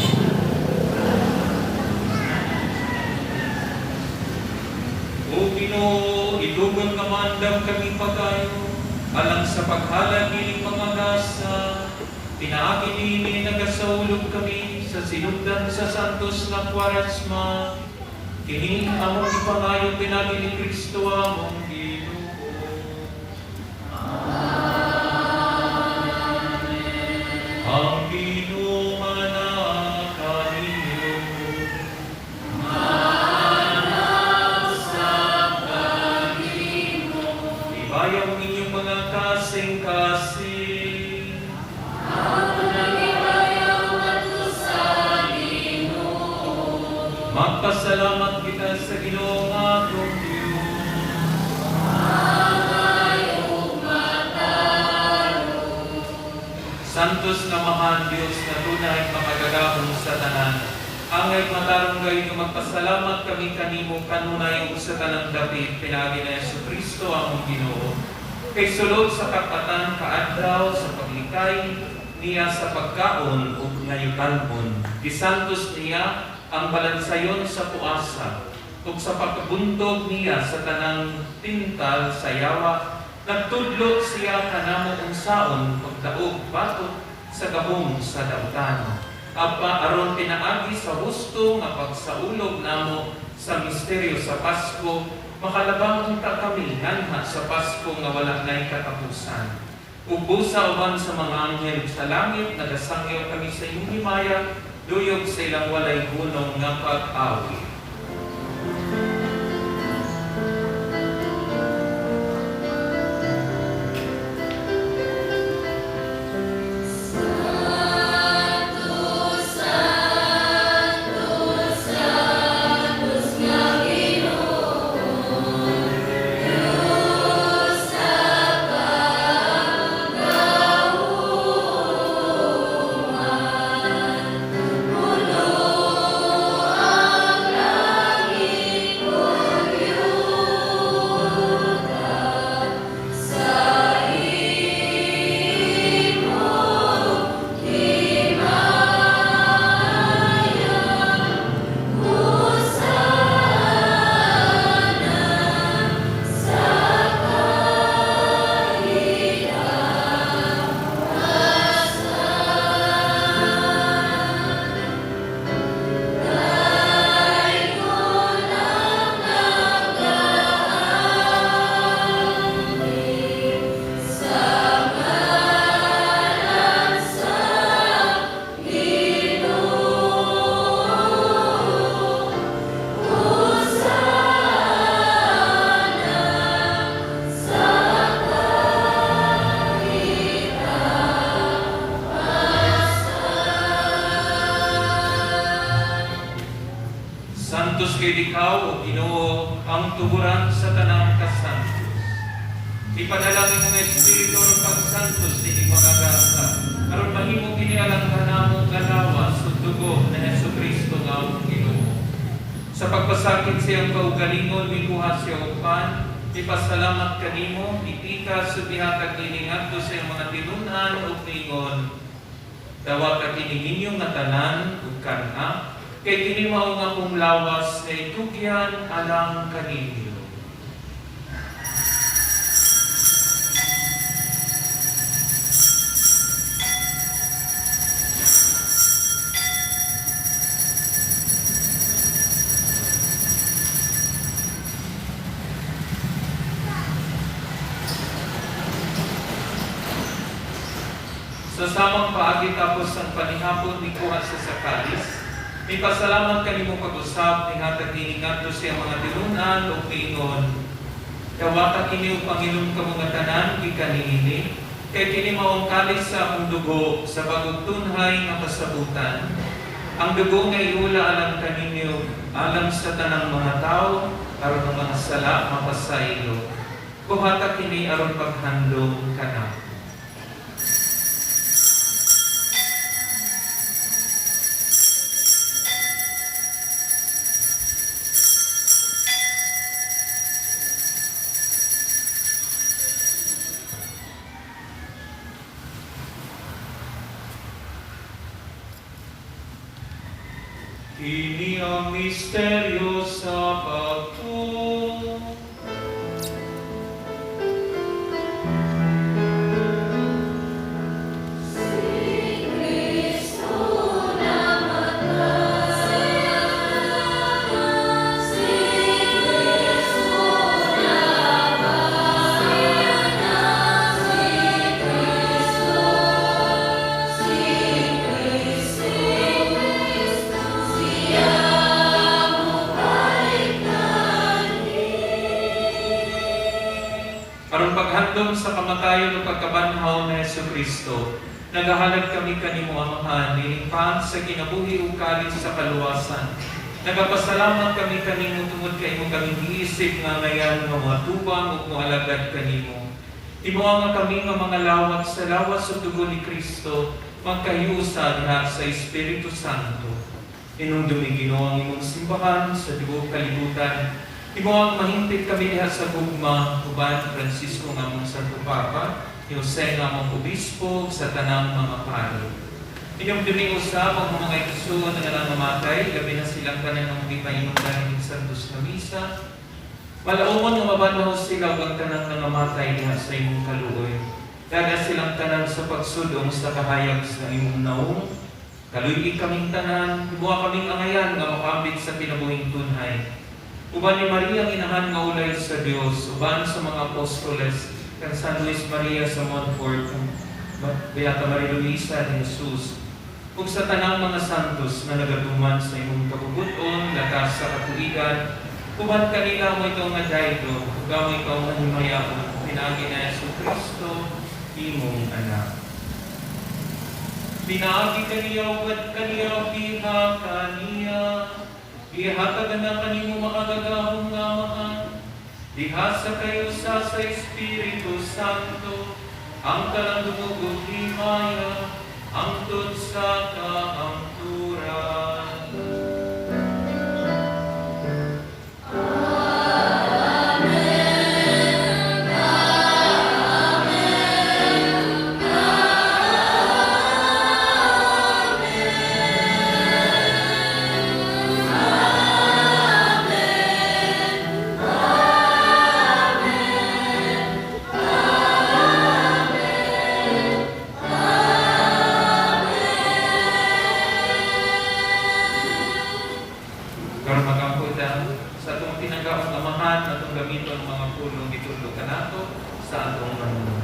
Speaker 4: O Ginoo, itugon nga maandam kami pagayo, alang sa paghalad nining mga gasa, pinaagi niini nagasaulog kami sa sinugdan sa Santos nga Kwaresma. Kini among ipangayo pinaagi ni Kristo among Ginoo. Ang Ginoo manaa kaninyo. Ibayaw ang inyong mga kasing-kasing. Magpasalamat kita sa Ginoo nga atong Diyos. Santos nga Amahan Dios na tunay makagagahom sa tanan. Angay matarong gayon nga magpasalamat kami kanimo kanunay ug sa tanang dapit pinaagi na Hesus Kristo among Ginoo. Kay sulod sa kapatan kaadlaw sa paglikay niya sa pagkaon ug ngayutanhon. Gisantos niya ang balansayon sa puasa ug sa pagbuntog niya sa tanang tintal sa yawa. Nagtudlo siya kanamo unsaon pagdaog batok sa gahom sa dautan. Apa aron pinaagi sa husto nga pagsaulog namo sa misteryo sa Pasko, makalabang unta kami nganha sa Pasko nga wala nay katapusan. Ug busa uban sa mga anghel sa langit, nagasangyaw kami sa iyong himaya, duyog sa ilang walay gunong nga pag-awit. Santos kay ikaw, O Ginoo, ang tuburan sa tanang kasantos. Ipadalangin mong Espiritu ng pagsantos sa mga gasa, aron mahimo kini alang kanamo nga lawas ug dugo na Hesus Kristo nga among Ginoo. Sa pagpasakit sa iyang kaugalingon, mikuha siya og pan, ipasalamat kanimo, ipikas ug ihatag kini ngadto sa iyang mga tinun-an ug niingon, Dawata kini ninyo nga tanan ug kanha, kay kini mao nga akong lawas na itugyan alang kaninyo. Sa samang paagi tapos ang panihapon nikuha sa sakalis, mipasalamat kanimo pag-usab nihatag kini ngadto sa iyang mga tinun-an ug miingon. Dawata kini ug panginom kamo nga tanan gikan niini, kay kini mao ang kalis sa akong dugo sa bagong tunhay nga kasabutan. Ang dugo nga iula alang kaninyo, alang sa tanang mga tawo, aron ang mga sala mapasaylo. Buhata kini aron paghandom kanako. Kini ang misteryo sa pagtuo. Aron paghandom sa kamatayon ug pagkabanhaw ni Hesukristo, nagahalad kami kanimo, Amahan, nining pan sa kinabuhi ug kalis sa kaluwasan. Nagapasalamat kami kanimo tungod kay imo kami giisip nga ngayan nga moatubang ug moalagad kanimo. Tibuha nga kami nga mga lawat sa lawas ug dugo ni Kristo magkahiusa diha sa Espiritu Santo. Hinumdumi, Ginoo, ang imong simbahan sa tibuok kalibutan. Tibuha mahimpit kami diha sa gugma uban Francisco nga among Santo Papa, ni Jose nga among Obispo, sa tanang mga pari. Hinumdumi usab ang mga igsuon nga nangamatay, labi na silang tanan nga gipahinungdan ning Santos nga Misa. Malaumon nga mabanhaw sila ug ang tanang nangamatay diha sa imong kaluoy. Dala silang tanan sa pagsudong sa kahayag sa imong naong. Kaluy-i kaming tanan, himuha kaming angayan nga makambit sa kinabuhing tunhay. Uban ni Maria ang inahan nga ulay sa Dios, uban sa mga apostoles, kan San Luis Maria sa Montfort, Beata Maria Luisa de Jesus, ug sa tanang mga santos nga nagatuman sa imong kabubut-on, lakas sa katuigan, uban kanila amo ikaw nga daydo, ug amo ikaw nga himayaon, pinaagi ni Hesukristo, imong anak. Pinaagi kaniya ug kaniya diha kaniya, ihatag na kanimo makagagahom nga Amahan, diha sa kahiusa sa Espiritu Santo, ang tanang dungog ug himaya, hangtod sa kaangturan. Karon magampo ta sa atong tinagahong Amahan, atong gamiton ang mga pulong gitudlo kanato sa atong Manunuo.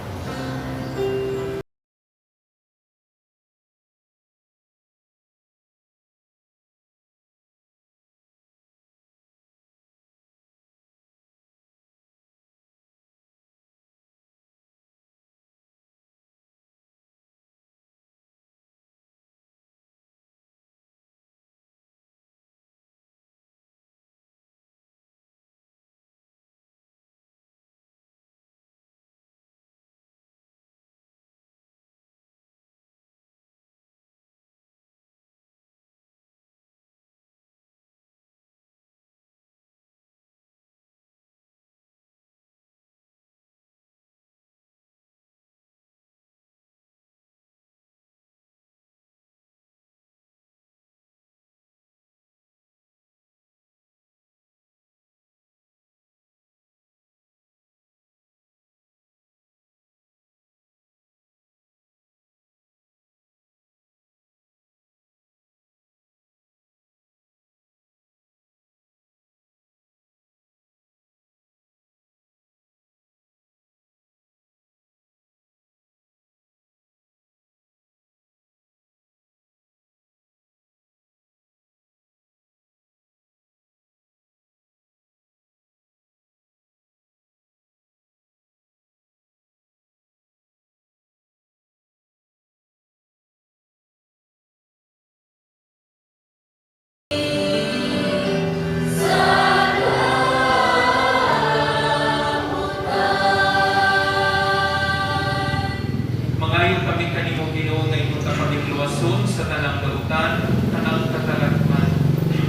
Speaker 4: Mangayo kami kanimo, Ginoo, nga imo ta kami luwason sa tanang dautan, tanang katalagman.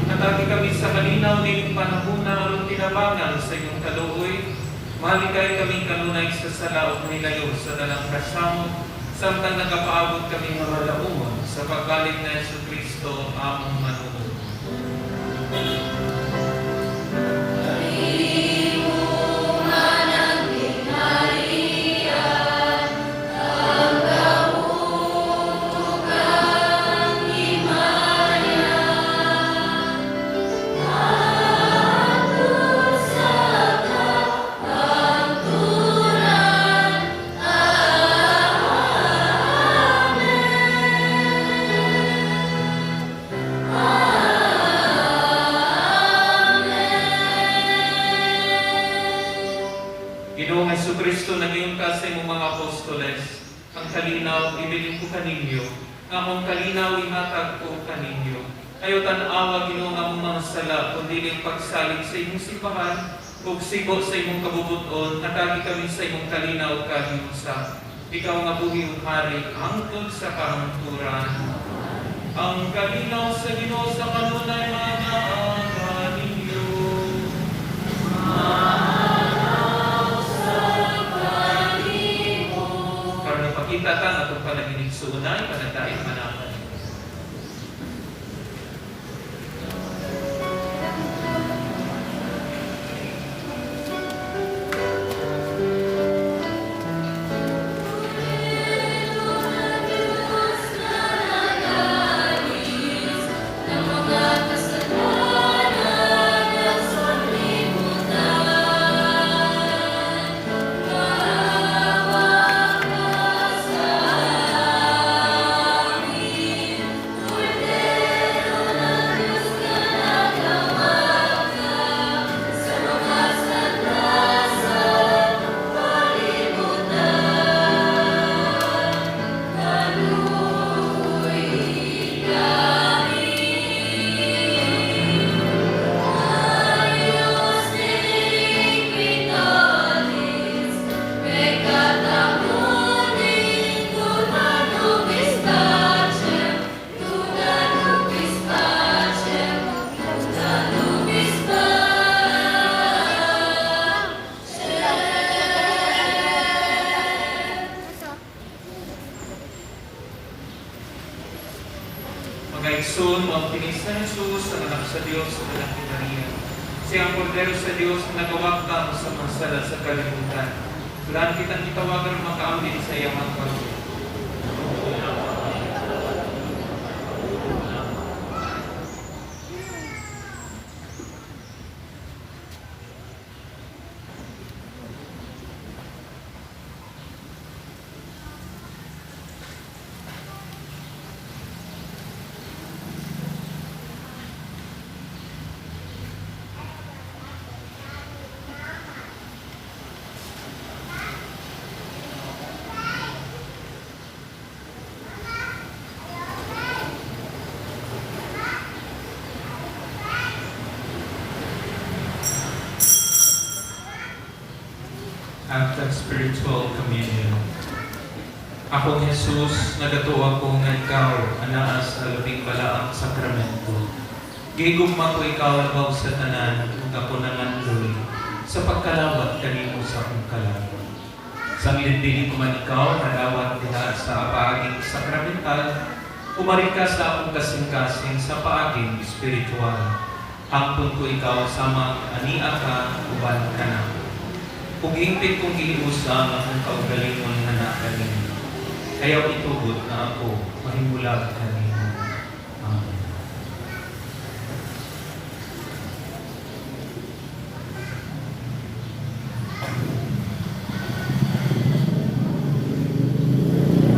Speaker 4: Hatagi kami sa kalinaw nining panahona aron tinabangan sa imong kaluoy. Malikay kami kanunay sa sala ug mahilayo sa tanang kasamot, samtang nagapaabot kami nga malaumon sa pagbalik ni Hesukristo among Manunuo. sa imong mga apostoles, "Ang kalinaw ibilin ko kaninyo, nga akong kalinaw ihatag ko kaninyo." Ayaw tan-awa, Ginoo, ang among mga sala, kundi ang pagsalig sa imong simbahan, ug sibo sa imong kabubuton, hatagi kami sa imong kalinaw kahiusa. Ikaw nga buhi ug hari, hangtod sa kahangturan. Ang kalinaw sa Ginoo sa kanunay mga ninyo. Karon ipakita ta ang atong panaghinigsuonay, panagdaig manapan.
Speaker 5: Ng mga kasalanan ng sanlibutan, maawa ka sa amin. Kordero ng Diyos nga nagawagtang sa mga sala sa kalibutan, kaluoy kami. Agnus Dei qui tollis peccata mundi, dona nobis pacem, dona nobis pacem, dona nobis pacem.
Speaker 4: Mga igsoon, mao kini si Jesus, ang anak sa Dios, ang anak ni Maria. Siya ang kordero sa Dios na nagawagtang sa mga sala sa kalibutan. Dulaan kitang gitawagan makaambit sa iyang pag. Act of Spiritual Communion. Akong Jesus, nagatuo ako nga ikaw anaa sa labing balaang sakramento. Gigugma ko ikaw labaw sa tanan ug ako nangandoy sa pagkalawat kanimo sa akong kalag. Sanglit dili ko man ikaw nadawat diha sa paaging sakramental, umarik ka sa akong kasing-kasing sa paaging espiritual. Angkon ko ikaw samang ania ka uban kanako. Ug hingpit kong gihiusa ang akong kaugalingon nga naa kanimo. Ayaw itugot na ako mahimulag kanimo. Amen.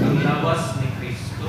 Speaker 4: Ang lawas ni Kristo.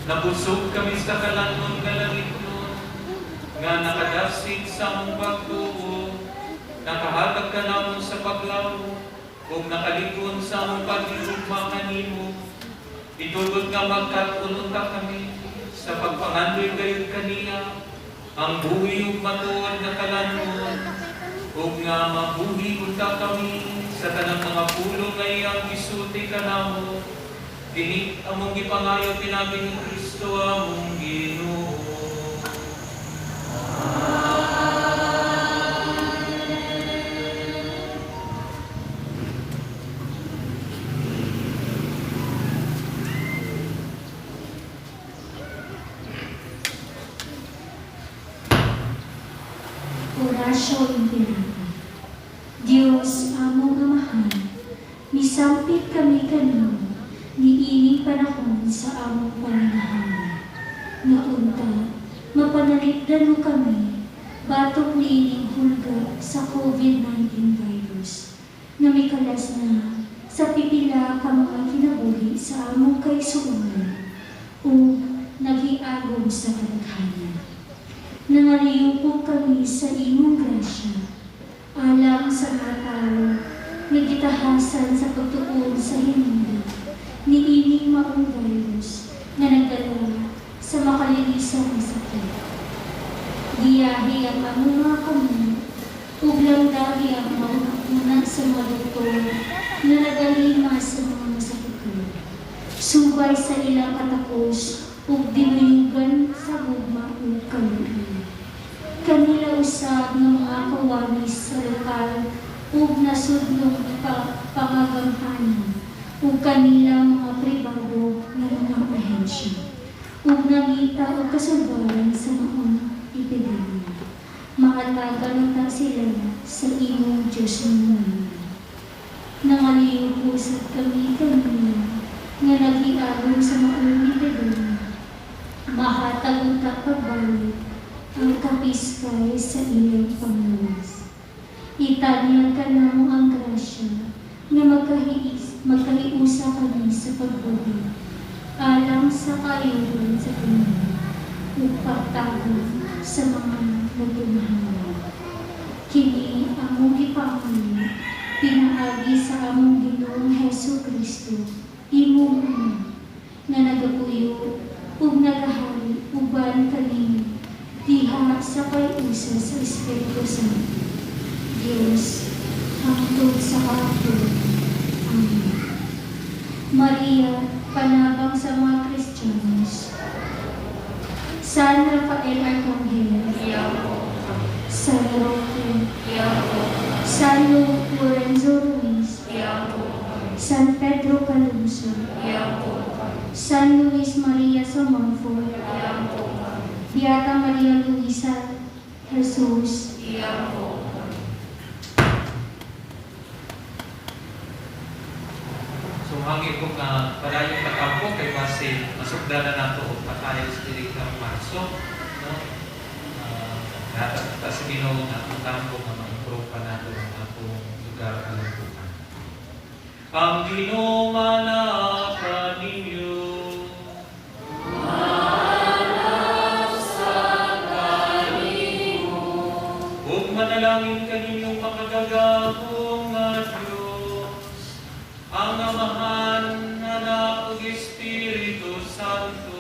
Speaker 4: Nabusog kami sa kalan-on nga langitnon, nga nakadasig sa among pagtuo, nakahatag kanamo sa paglawom, ug nakalig-on sa among paghigugma kanimo. Itugot nga magkat-on unta kami sa pagpangandoy gayud kaniya, ang buhi ug matuod nga kalan-on, ug nga mabuhi unta kami sa tanang mga pulong nga iyang gisulti kanamo. Kini among gipangayo pinaagi ni Kristo among Ginoo.
Speaker 7: Oratio Imperata. Dios among Amahan, misampit kami kanimo niining panahon sa among panginahanglan. Nga unta, mapanalipdan mo kami batok niining hulga sa COVID-19 virus nga mikalas na sa pipila ka mga kinabuhi sa among kaigsuonan ug naghiagom sa kadaghanan. Nangaliyupok kami sa imong grasya, alang sa mga tawo nga gitahasan sa pagtuon sa hinungdan niining maong virus nga nagdala sa makalilisan nga sakit. Giyahi ang among mga kamot ug lamdagi ang mga una sa mga doktor nga nagalima sa mga masakiton. Subay sa ilang katakos ug dinuyugan sa gugma ug kaluoy. Kanila usab nga mga kawanis sa lokal ug nasudnong pangagamhanan ug kanilang mga pribado nga mga ahensya ug nangita og kasulbaran sa maong epidemya. Maatagan unta sila sa imong Diyos nga. Nangaliyupo usab kami kanila nga naghiagom sa maong epidemya. Mahatag unta pagbalik ang kapiskay sa ilang panglawas. Itanyag kanamo ang grasya nga magkahiusa kami sa pagbuhi alang sa kaayuhan sa tanan ug pagtabang sa mga nagkinahanglan. Kini among gipangayo pinaagi sa among Ginoong Hesus Kristo, imong Anak, nga nagapuyo ug nagahari uban kanimo diha sa kay-usa sa Espiritu Santo. Dios, hangtod sa kahapon. Amen. Maria, panabang sa mga Kristiyanos. San Rafael Arcangel, San Roque, San Lorenzo Ruiz, San Pedro Calungsod, San Luis Maria sa Montfort, Beata Maria Luisa Jesus.
Speaker 4: So hangin ko nga padayon pag-ampo kay base masugdan na nato og patayo sa dili karong Marso, no? Uh, sa Ginoo nga atong tampo nga ma-improve pa nato ang atong lugar kalampuan. Ang Ginoo manaa kaninyo. Ug manalangin kaninyong makagagahom nga Diyos, ang Amahan, Anak ug Espiritu Santo.